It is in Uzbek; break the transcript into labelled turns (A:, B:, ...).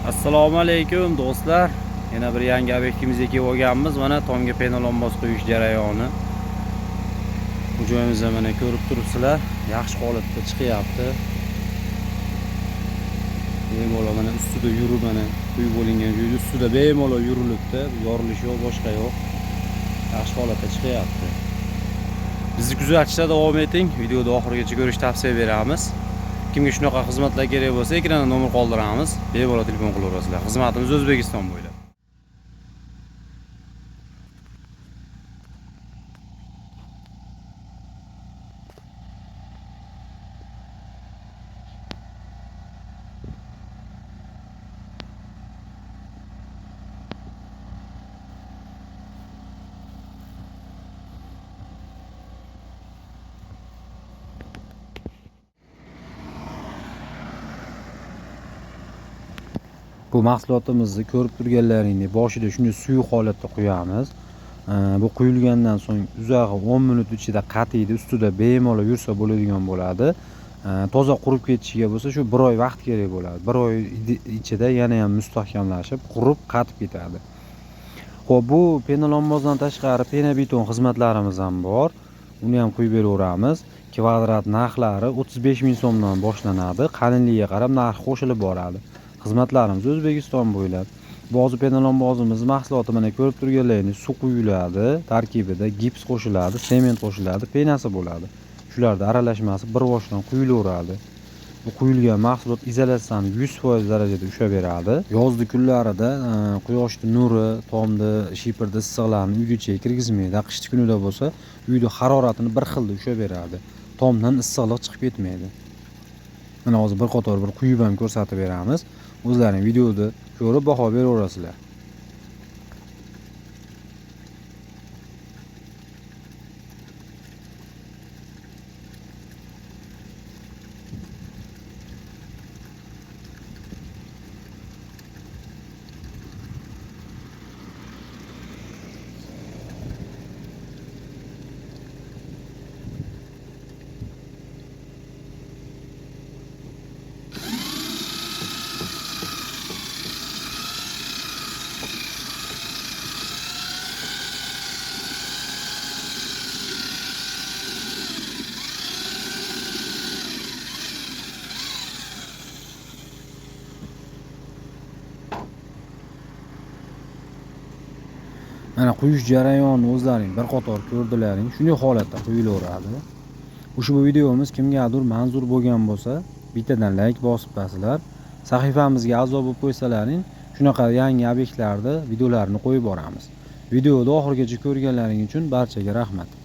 A: Assalomu alaykum do'stlar. Yana bir yangi obyektimizga kelib olganmiz. Mana tomga penalonboz quyish jarayoni. Bu joyimizda mana ko'rib turibsizlar, yaxshi holatda chiqyapti. Bemalol mana ustida yurib, mana quyib bo'lingan joyda ustida bemalol yurilibdi. Yorilish yo'q, boshqa yo'q. Yaxshi holatda chiqyapti. Bizni kuzatishda davom eting. Videoni oxirigacha ko'rishni tavsiya beramiz. Kimga shunaqa xizmatlar kerak bo'lsa, ekranda nomer qoldiramiz. Bemalol telefon qilaverasizlar. Xizmatimiz O'zbekiston bo'ylab. Bu mahsulotimizni ko'rib turganlaringdek boshida shunday suyuq holatda quyamiz. Bu quyilgandan so'ng uzog'i 10 minut ichida qatiydi, ustida bemalol yursa bo'ladigan bo'ladi. Toza qurib ketishiga bo'lsa shu 1 oy vaqt kerak bo'ladi. 1 oy ichida yana ham mustahkamlashib, qurib qatib ketadi. Xo'p, bu penalonbozdan tashqari pena beton xizmatlarimiz ham bor. Uni ham quyib beraveramiz. Kvadrat narxlari 35 ming so'mdan boshlanadi. Qalinligiga qarab narx qo'shilib boradi. Xizmatlarimiz O'zbekiston bo'ylab. Bozi penalonbozimiz mahsuloti mana ko'rib turganlaringiz suv quyiladi, tarkibida gips qo'shiladi, sement qo'shiladi, penasi bo'ladi. Shularning aralashmasi bir boshdan quyilaveradi. Bu quyilgan mahsulot izolyatsiyani 100% darajada ushlab beradi. Yozgi kunlarida quyoshning nuri tomni, shiferni issiqlarini uyga ichiga kirgizmaydi. Qishki kunida bo'lsa uyda haroratini bir xilda ushlab beradi. Tomdan issiqlik chiqib ketmaydi. Mana hozir bir qator bir quyib ham ko'rsatib beramiz. O'zlaring videoda ko'rib baho beraverasizlar. Mana quyish jarayonini o'zlaring bir qator ko'rdilaring. Shunday holatda quyilaveradi. Ushbu videomiz kimgadir manzur bo'lgan bo'lsa, bittadan like bosib qo'yasizlar. Sahifamizga a'zo bo'lib qo'ysalaring, shunaqa yangi obyektlarni videolarini qo'yib boramiz. Videoni oxirigacha ko'rganlaring uchun barchaga rahmat.